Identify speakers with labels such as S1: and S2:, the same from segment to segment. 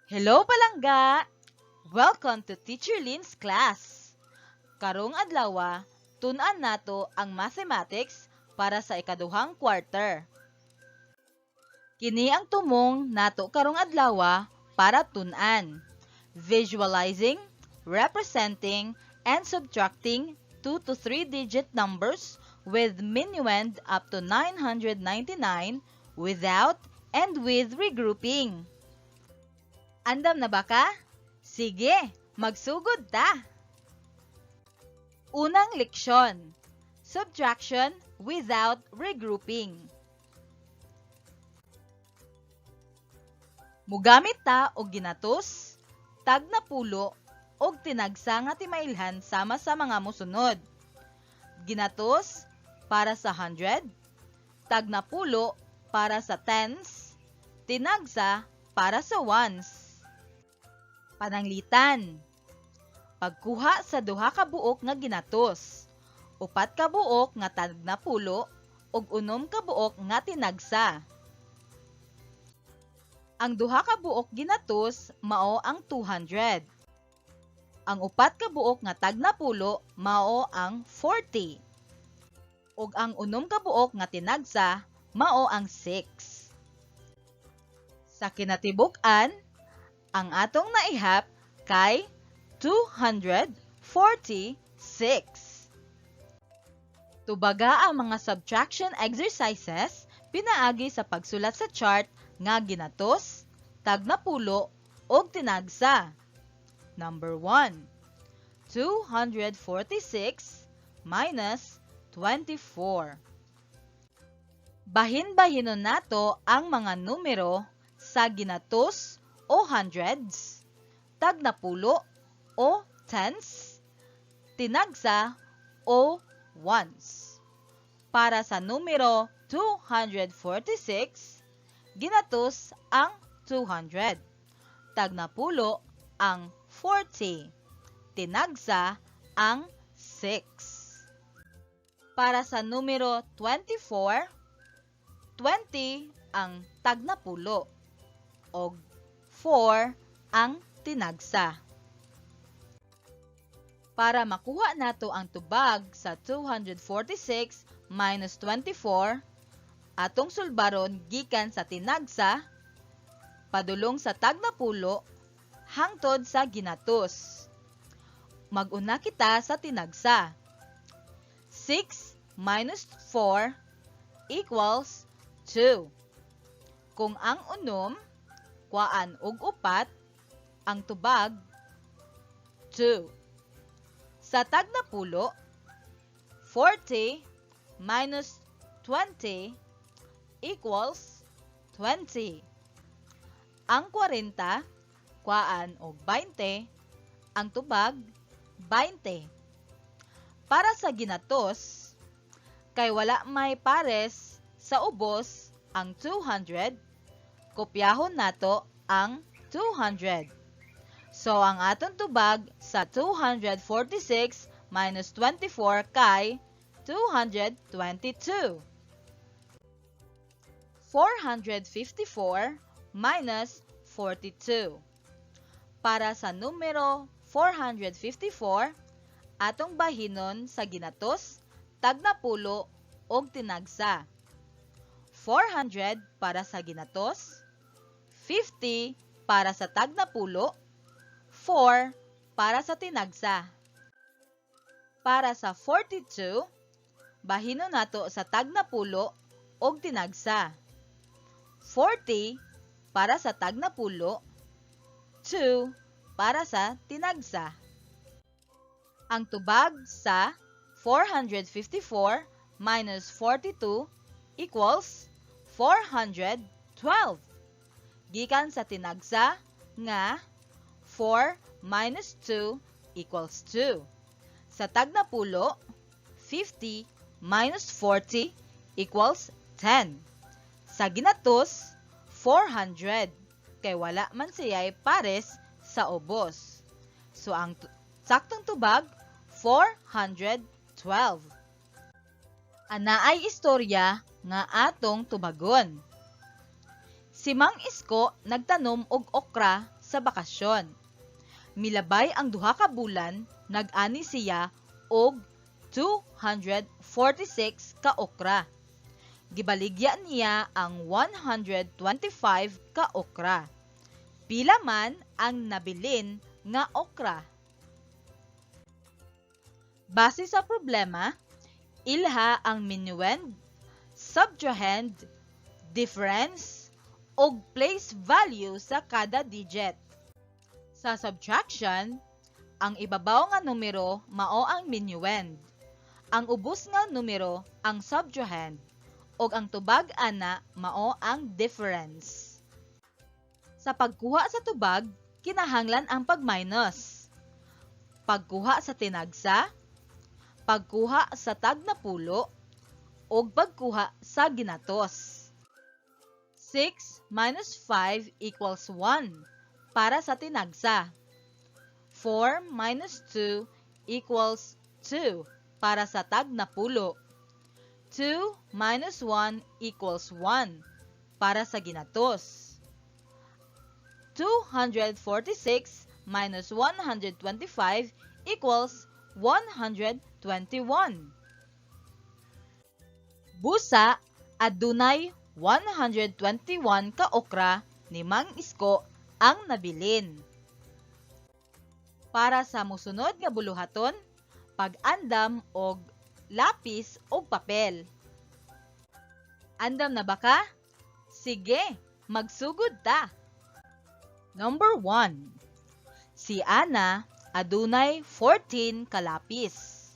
S1: Hello, palangga! Welcome to Teacher Lynn's class. Karong adlawa, tun-an nato ang mathematics para sa ikaduhang quarter. Kini ang tumong nato karong adlawa para tun-an: visualizing, representing, and subtracting 2 to 3 digit numbers with minuend up to 999 without and with regrouping. Andam na ba ka? Sige, magsugod ta! Unang leksyon, subtraction without regrouping. Mugamit ta og ginatos, tagnapulo, og tinagsa nga timailhan sama sa mga mosunod. Ginatos para sa 100, tagnapulo para sa tens, tinagsa para sa ones. Pananglitan, pagkuha sa duha ka buok nga ginatos, upat ka buok nga tagnapulo ug 6 ka buok nga tinagsa. Ang duha ka buok ginatos mao ang 200. Ang upat ka buok nga tagnapulo mao ang 40. Ug ang 6 ka buok nga tinagsa mao ang 6. Sa kinatibuk-an, ang atong naihap kay 246. Tubaga ang mga subtraction exercises pinaagi sa pagsulat sa chart nga ginatos, tagnapulo, ug tinagsa. Number 1. 246 minus 24. Bahin-bahinon nato ang mga numero sa ginatos o hundreds, tagnapulo o tens, tinagsa o ones. Para sa numero 246, ginatos ang 200, tagnapulo ang 40, tinagsa ang 6. Para sa numero 24, 20 ang tagnapulo og 4 ang tinagsa. Para makuha nato ang tubag sa 246 minus 24, atong sulbaron gikan sa tinagsa, padulong sa tagnapulo, hangtod sa ginatos. Mag-una kita sa tinagsa. 6 minus 4 equals 2. Kung ang 6, kuhaan og 4, ang tubag 2. Sa tagnapulo, 40 minus 20 equals 20. Ang 40, kuhaan og 20, ang tubag 20. Para sa ginatos, kay wala may pares sa ubos ang 200, kopyahon nato ang 200. So, ang atong tubag sa 246 minus 24 kay 222. 454 minus 42. Para sa numero 454, atong bahinon sa ginatos, tagnapulo, ug tinagsa. 400 para sa ginatos, 50 para sa tagnapulo, 4 para sa tinagsa. Para sa 42, bahinon nato sa tagnapulo ug tinagsa. 40 para sa tagnapulo, 2 para sa tinagsa. Ang tubag sa 454 minus 42 equals 412. Gikan sa tinagsa nga 4 minus 2 equals 2. Sa tagnapulo, 50 minus 40 equals 10. Sa ginatos, 400 kay wala man siya'y pares sa ubos. So ang saktong tubag, 412. Anaay istorya nga atong tubagon. Si Mang Isko nagtanom og okra sa sa bakasyon. Milabay ang 2 ka bulan, nag-ani siya og 246 ka okra. Gibaligya niya ang 125 ka okra. Pila man ang nabilin nga okra? Base sa problema, ilha ang minuend, subtrahend, difference, ug place value sa kada digit. Sa subtraction, ang ibabaw nga numero mao ang minuend. Ang ubos nga numero ang subtrahend ug ang tubag ana mao ang difference. Sa pagkuha sa tubag, kinahanglan ang pag-minus. Pagkuha sa tinagsa, pagkuha sa tagnapulo, ug pagkuha sa ginatos. 6 minus 5 equals 1 para sa tinagsa. 4 minus 2 equals 2 para sa tagnapulo. 2 minus 1 equals 1 para sa ginatos. 246 minus 125 equals 121. Busa, adunay 121 ka okra ni Mang Isko ang nabilin. Para sa mosunod nga buluhaton, pag-andam og lapis ug papel. Andam na ba ka? Sige, magsugod ta. Number 1. Si Ana adunay 14 ka lapis.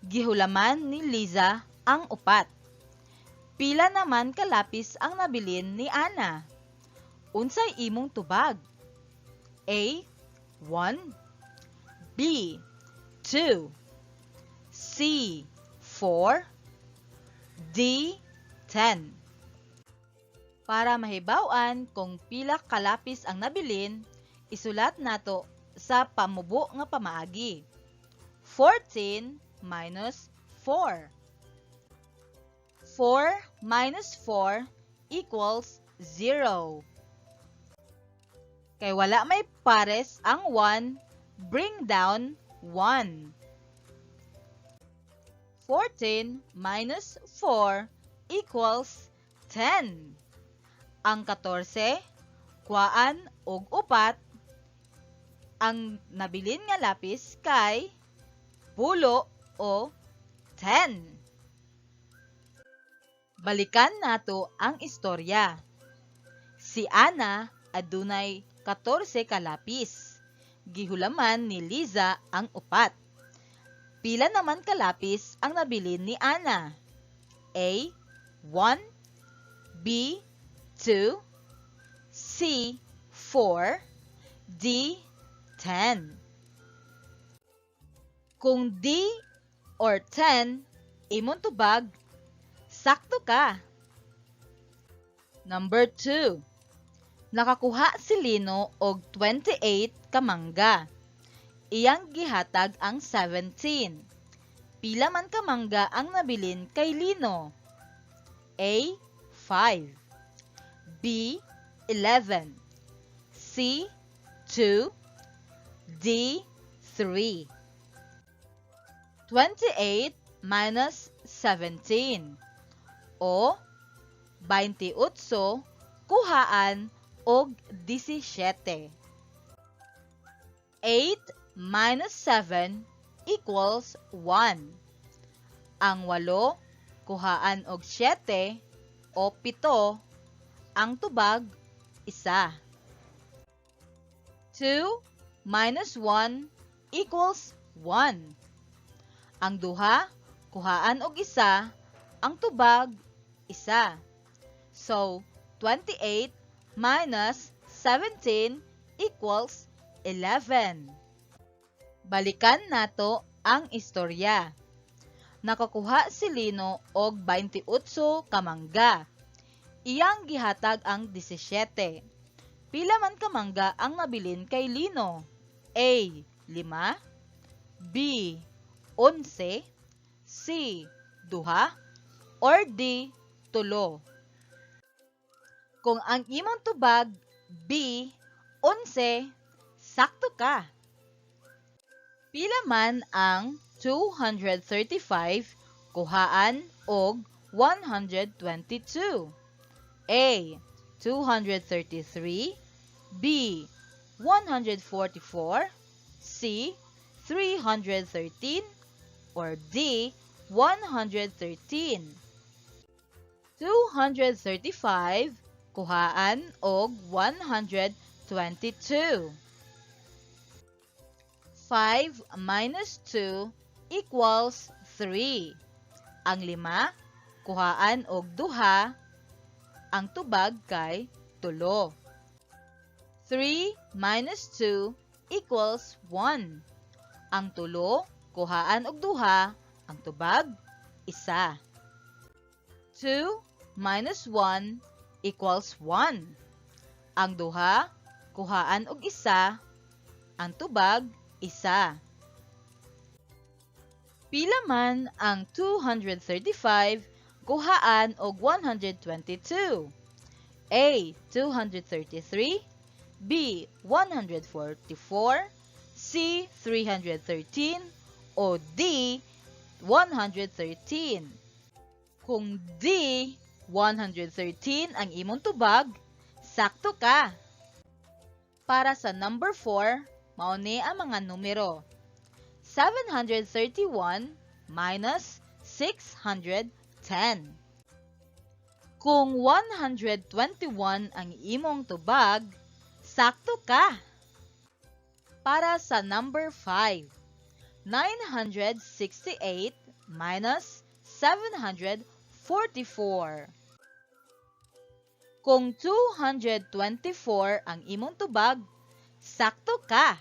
S1: Gihulaman ni Liza ang upat. Pila naman ka lapis ang nabilin ni Ana? Unsay imong tubag? A. 1, B. 2, C. 4, D. 10. Para mahibaw-an kung pila ka lapis ang nabilin, isulat nato sa pamubo nga pamaagi. 14 minus 4. 4 minus 4 equals 0. Kay wala may pares ang 1, bring down 1. 14 minus 4 equals 10. Ang 14, kuhaan og upat, ang nabilin nga lapis kay 10 o 10. Balikan nato ang istorya. Si Ana adunay 14 ka lapis. Gihulaman ni Liza ang upat. Pila naman ka lapis ang nabilin ni Ana? A. 1, B. 2, C. 4, D. 10. Kung D or 10 imong tubag, sakto ka. Number 2. Nakakuha si Lino og 28 ka mangga. Iyang gihatag ang 17. Pila man ka mangga ang nabilin kay Lino? A. 5, B. 11, C. 2, D. 3. 28 minus 17 o 28 kuhaan og 17. 8 minus 7 equals 1. Ang 8 kuhaan og 7 o 7, ang tubag isa. 2 minus 1 equals 1. Ang duha kuhaan og isa, ang tubag isa. So, 28 minus 17 equals 11. Balikan nato ang istorya. Nakakuha si Lino og 28 ka mangga. Iyang gihatag ang 17. Pila man ka mangga ang nabilin kay Lino? A. 5, B. 11, C. 2, or D. 3. Kung ang imong tubag B, 11. Sakto ka! Pila man ang 235 kuhaan og 122? A. 233, B. 144, C. 313, or D. 113. 235 kuhaan og 122. 5 minus 2 equals 3. Ang lima, kuhaan og duha, ang tubag kay tulo. 3 minus 2 equals 1. Ang tulo, kuhaan og duha, ang tubag, isa. 2 minus 1 equals 1. Ang duha, kuhaan og isa, ang tubag, isa. Pila man ang 235 kuhaan og 122? A. 233, B. 144, C. 313, o D. 113. Kung D. 113 ang imong tubag, sakto ka! Para sa number 4, mao ni ang mga numero. 731 minus 610. Kung 121 ang imong tubag, sakto ka! Para sa number 5, 968 minus 744. Kung 224 ang imong tubag, sakto ka!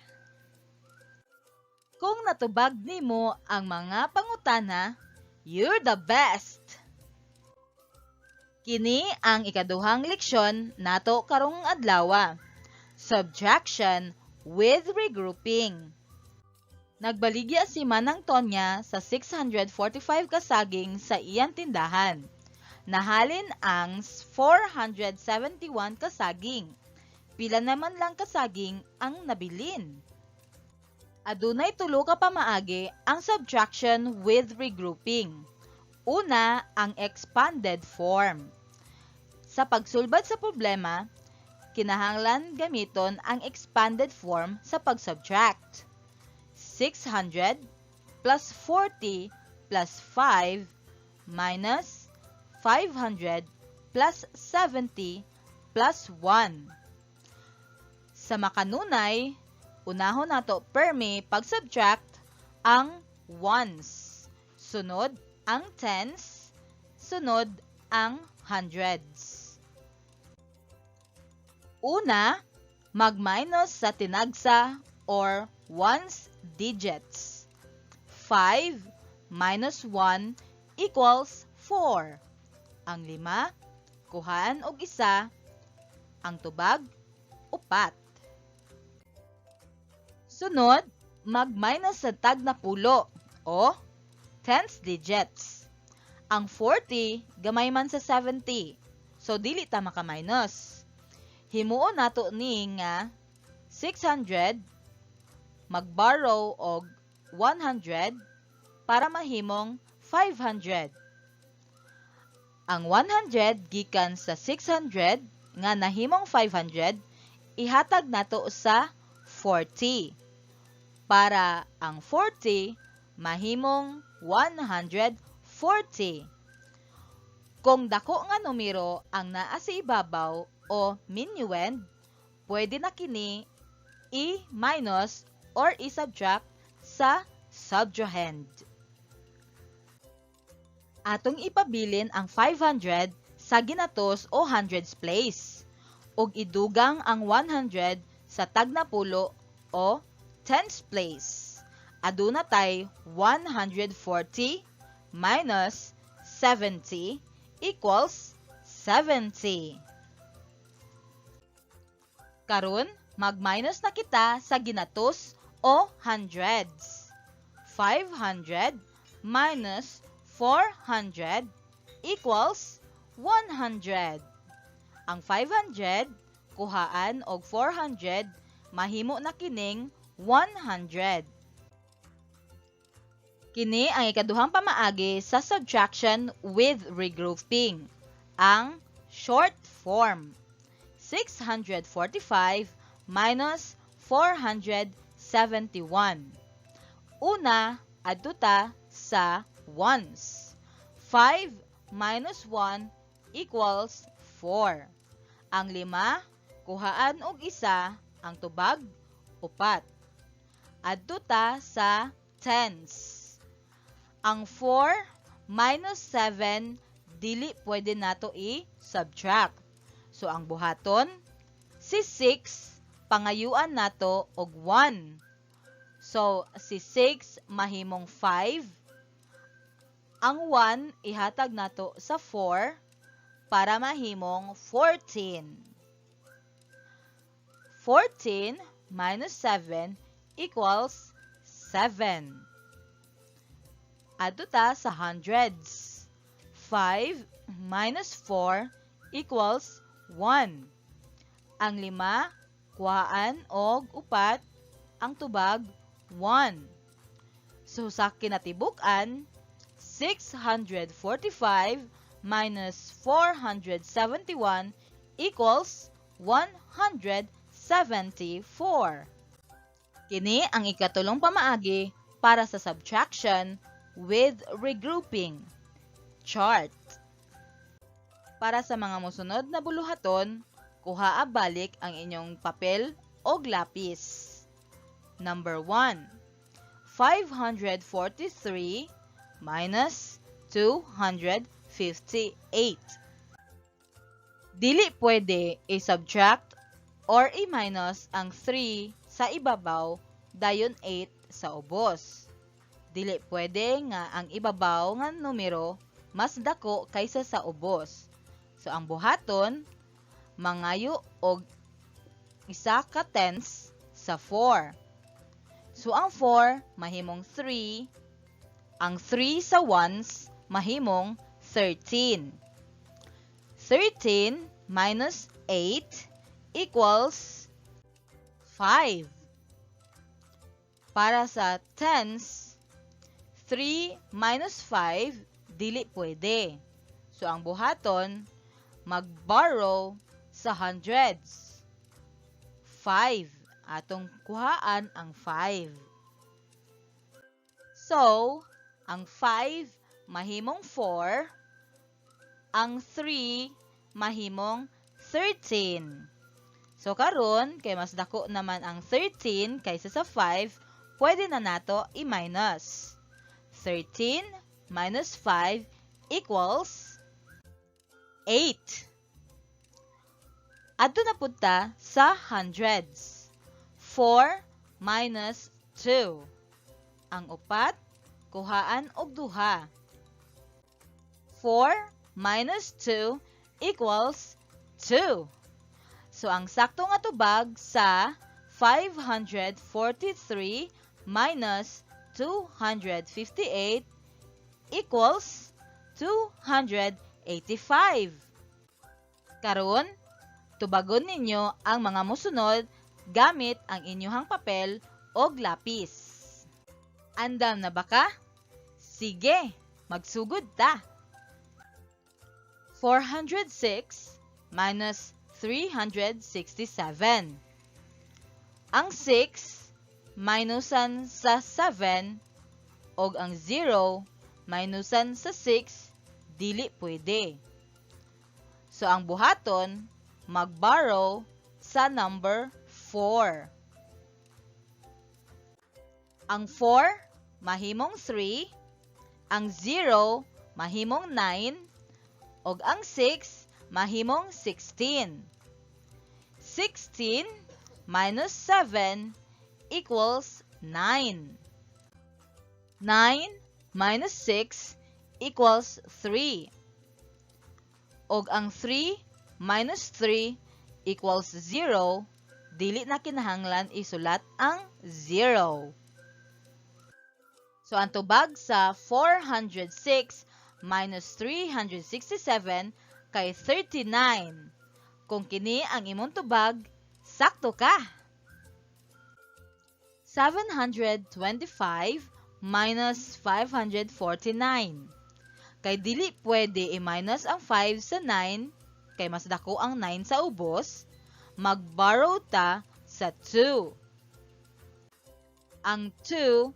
S1: Kung natubag nimo ang mga pangutana, you're the best! Kini ang ikaduhang leksyon nato karong adlawa. Subtraction with regrouping. Nagbaligya si Manang Tonya sa 645 ka saging sa iyang tindahan. Nahalin ang 471 ka saging. Pila naman lang ka saging ang nabilin? Adunay tulo ka pamaagi ang subtraction with regrouping. Una, ang expanded form. Sa pagsulbad sa problema, kinahanglan gamiton ang expanded form sa pag-subtract. 600 plus 40 plus 5 minus 500 plus 70 plus 1. Sa makanunay, unahon nato permi pag-subtract ang ones, sunod ang tens, sunod ang hundreds. Una, mag-minus sa tinagsa or ones digits. 5 minus 1 equals 4. Ang lima, kuhaan og isa, ang tubag, upat. Sunod, mag-minus sa tagnapulo o tens digits. Ang 40, gamay man sa 70. So, dili ta maka-minus. Himuon nato ni nga 600, mag-borrow og 100 para mahimong 500. Ang 100 gikan sa 600 nga nahimong 500, ihatag nato sa 40 para ang 40 mahimong 140. Kung dako nga numero ang naa sa ibabaw o minuend, pwede na kini i-minus or i-subtract sa subtrahend. Atong ipabilin ang 500 sa ginatos o hundreds place ug idugang ang 100 sa tagnapulo o tens place. Aduna tay 140 minus 70 equals 70. Karon, mag-minus na kita sa ginatos o hundreds. 500 minus 400 equals 100. Ang 500, Kuhaan og 400, mahimo na kining 100. Kini ang ikaduhang pamaagi sa subtraction with regrouping, ang short form. 645 minus 471. Una, adto ta sa ones. 5 minus 1 equals 4. Ang lima, kuhaan og isa, ang tubag, upat. Adto ta sa tens. Ang 4 minus 7, dili pwede nato i-subtract. So, ang buhaton, si 6, pangayuan nato og 1. So, si 6 mahimong 5. Ang 1 ihatag nato sa 4 para mahimong 14. 14 minus 7 equals 7. Adto ta sa hundreds. 5 minus 4 equals 1. Ang lima, kuhaan og upat, ang tubag, 1. So sa kinatibuk-an, 645 minus 471 equals 174. Kini ang ikatulong pamaagi para sa subtraction with regrouping. Chart. Para sa mga mosunod na buluhaton, kuhaa balik ang inyong papel og lapis. Number 1. 543 minus 258. Dili pwede i-subtract or i-minus ang 3 sa ibabaw dayon 8 sa ubos. Dili pwede nga ang ibabaw nga numero mas dako kaysa sa ubos. So ang buhaton, mangayo og isa ka tens sa 4. So ang 4 mahimong 3, ang 3 sa ones mahimong 13. 13 minus 8 equals 5. Para sa tens, 3 minus 5, dili pwede. So, ang buhaton, mag-borrow sa hundreds. 5. Atong kuhaan ang 5. So, ang 5 mahimong 4, ang 3 mahimong 13. So karon kay mas dako naman ang 13 kaysa sa 5, pwede na nato i-minus. 13 minus 5 equals 8. Adto na pud ta sa hundreds. 4 minus 2. Ang upat, kuhaan og duha. 4 minus 2 equals 2. So, ang sakto nga tubag sa 543 minus 258 equals 285. Karon, tubagon ninyo ang mga mosunod gamit ang inyuhang papel og lapis. Andam na ba ka? Sige, magsugod ta. 406 minus 367. Ang 6 minusan sa 7 og ang 0 minusan sa 6, dili pwede. So ang buhaton, mag-borrow sa number 4. Ang 4 mahimong 3, ang 0 mahimong 9, ug ang 6 mahimong 16. 16 minus 7 equals 9. 9 minus 6 equals 3. Og ang 3 minus 3 equals 0, dili na kinahanglan isulat ang 0. So, ang tubag sa 406 minus 367 kay 39. Kung kini ang imong tubag, sakto ka! 725 minus 549. Kay dili pwede i-minus ang 5 sa 9, kay mas dako ang 9 sa ubos, mag-borrow ta sa 2. Ang 2,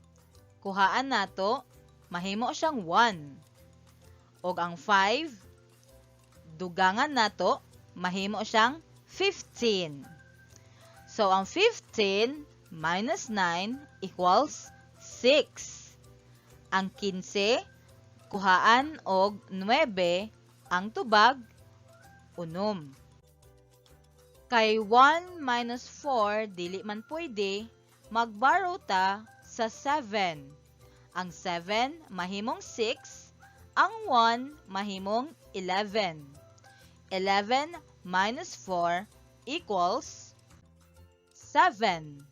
S1: kuhaan nato, mahimo siyang 1. Og ang 5, dugangan nato, mahimo siyang 15. So, ang 15 minus 9 equals 6. Ang 15, kuhaan og 9, ang tubag, 6. Kay 1 minus 4, dili man pwede, mag-borrow ta sa 7. Ang 7 mahimong 6, ang 1 mahimong 11. 11 minus 4 equals 7.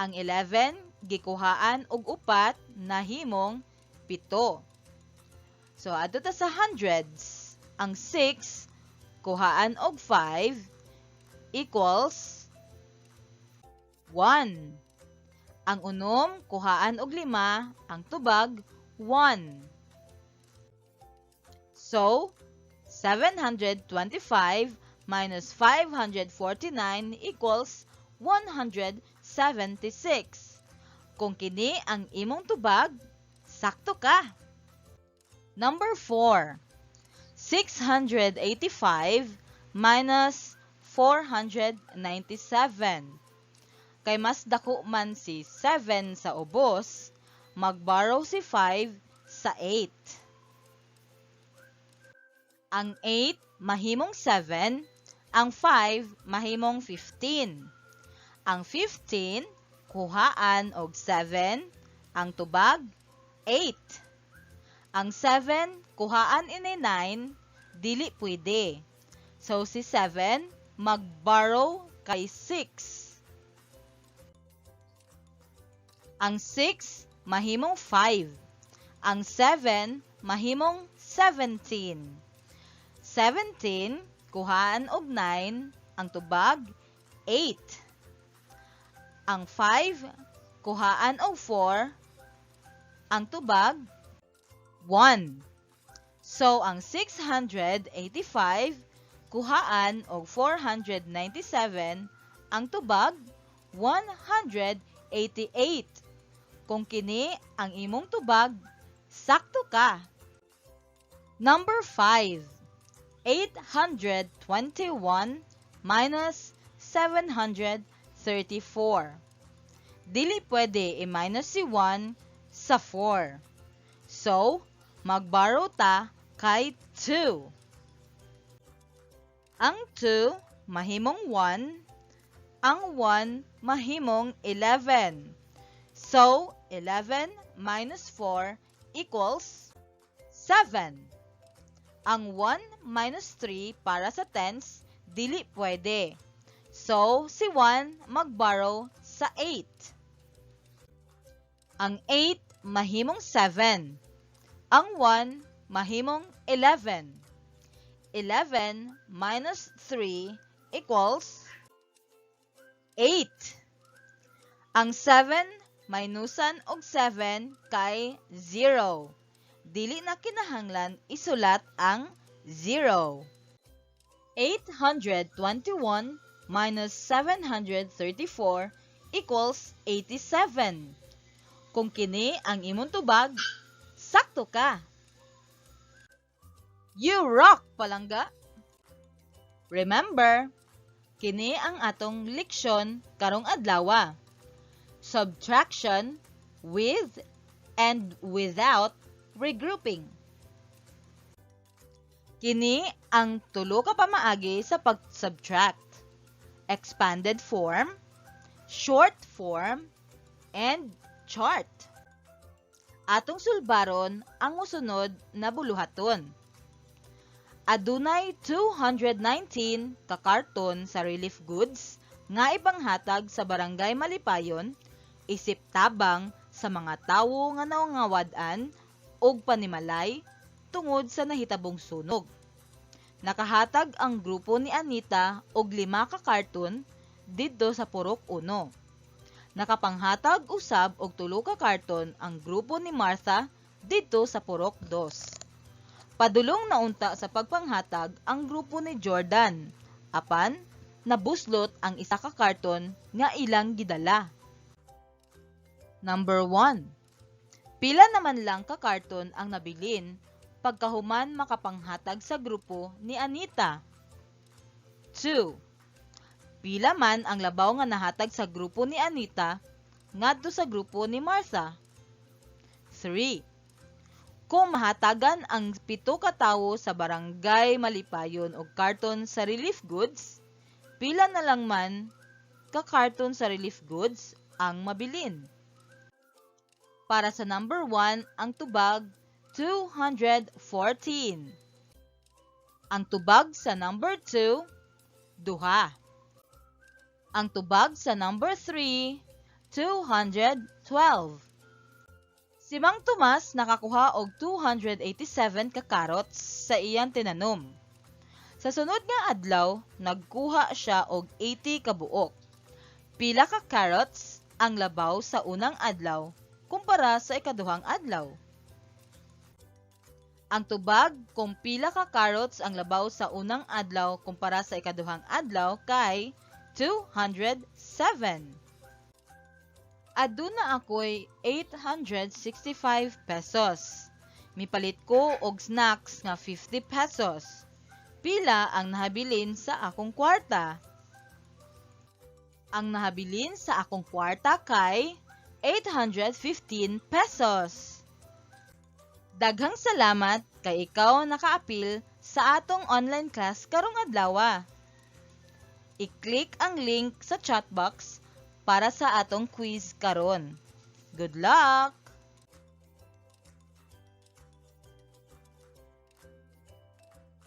S1: Ang 11 gikuhaan og 4, nahimong 7. So adto ta sa hundreds. Ang 6 kuhaan og 5 equals 1. Ang 6 kuhaan og 5, ang tubag, 1. So, 725 minus 549 equals 176. Kung kini ang imong tubag, sakto ka. Number 4. 685 minus 497. Kay mas dako man si 7 sa ubos, mag-borrow si 5 sa 8. Ang 8 mahimong 7, ang 5 mahimong 15. Ang 15 kuhaan og 7, ang tubag, 8. Ang 7 kuhaan ini 9, dili pwede. So si 7 mag-borrow kay 6. Ang 6 mahimong 5. Ang 7 mahimong 17. 17 kuhaan og 9, ang tubag, 8. Ang 5 kuhaan og 4, ang tubag, 1. So ang 685 kuhaan og 497, ang tubag, 188. Kung kini ang imong tubag, sakto ka. Number 5. 821 minus 734. Dili pwede i-minus si 1 sa 4. So, mag-borrow ta kay 2. Ang 2 mahimong 1, ang 1 mahimong 11. So, 11 minus 4 equals 7. Ang 1 minus 3 para sa tens, dili pwede. So, si 1 mag-borrow sa 8. Ang 8 mahimong 7. Ang 1 mahimong 11. 11 minus 3 equals 8. Ang 7 minusan og 7 kay 0. Dili na kinahanglan isulat ang 0. 821 minus 734 equals 87. Kung kini ang imong tubag, sakto ka. You rock, palangga! Remember, kini ang atong leksyon karong adlaw. Subtraction with and without regrouping. Kini ang tulo ka pamaagi sa pag-subtract: expanded form, short form, and chart. Atong sulbaron ang mosunod na buluhaton. Adunay 219 ka karton sa relief goods nga ipanghatag sa Barangay Malipayon isip tabang sa mga tawo nga nangawad-an og panimalay tungod sa nahitabong sunog. Nakahatag ang grupo ni Anita og lima ka karton didto sa Purok 1. Nakapanghatag usab og tulo ka karton ang grupo ni Martha didto sa Purok 2. Padulong na unta sa pagpanghatag ang grupo ni Jordan apan nabuslot ang isa ka karton nga ilang gidala. Number 1. Pila naman lang ka karton ang nabilin pagkahuman makapanghatag sa grupo ni Anita? 2. Pila man ang labaw nga nahatag sa grupo ni Anita ngadto sa grupo ni Martha? 3. Kung mahatagan ang pito ka tawo sa Barangay Malipayon og karton sa relief goods, pila na lang man ka karton sa relief goods ang mabilin? Para sa number 1, ang tubag 214. Ang tubag sa number 2, duha. Ang tubag sa number 3, 212. Si Mang Tomas nakakuha og 287 ka carrots sa iyang tinanom. Sa sunod nga adlaw, nagkuha siya og 80 ka buok. Pila ka carrots ang labaw sa unang adlaw kumpara sa ikaduhang adlaw? Ang tubag kung pila ka carrots ang labaw sa unang adlaw kumpara sa ikaduhang adlaw kay 207. Aduna ako'y 865 pesos. Mipalit ko og snacks nga 50 pesos. Pila ang nahabilin sa akong kwarta? Ang nahabilin sa akong kwarta kay 815 pesos. Daghang salamat kay ikaw nakaapil sa atong online class karong adlawa. I-click ang link sa chat box para sa atong quiz karon. Good luck!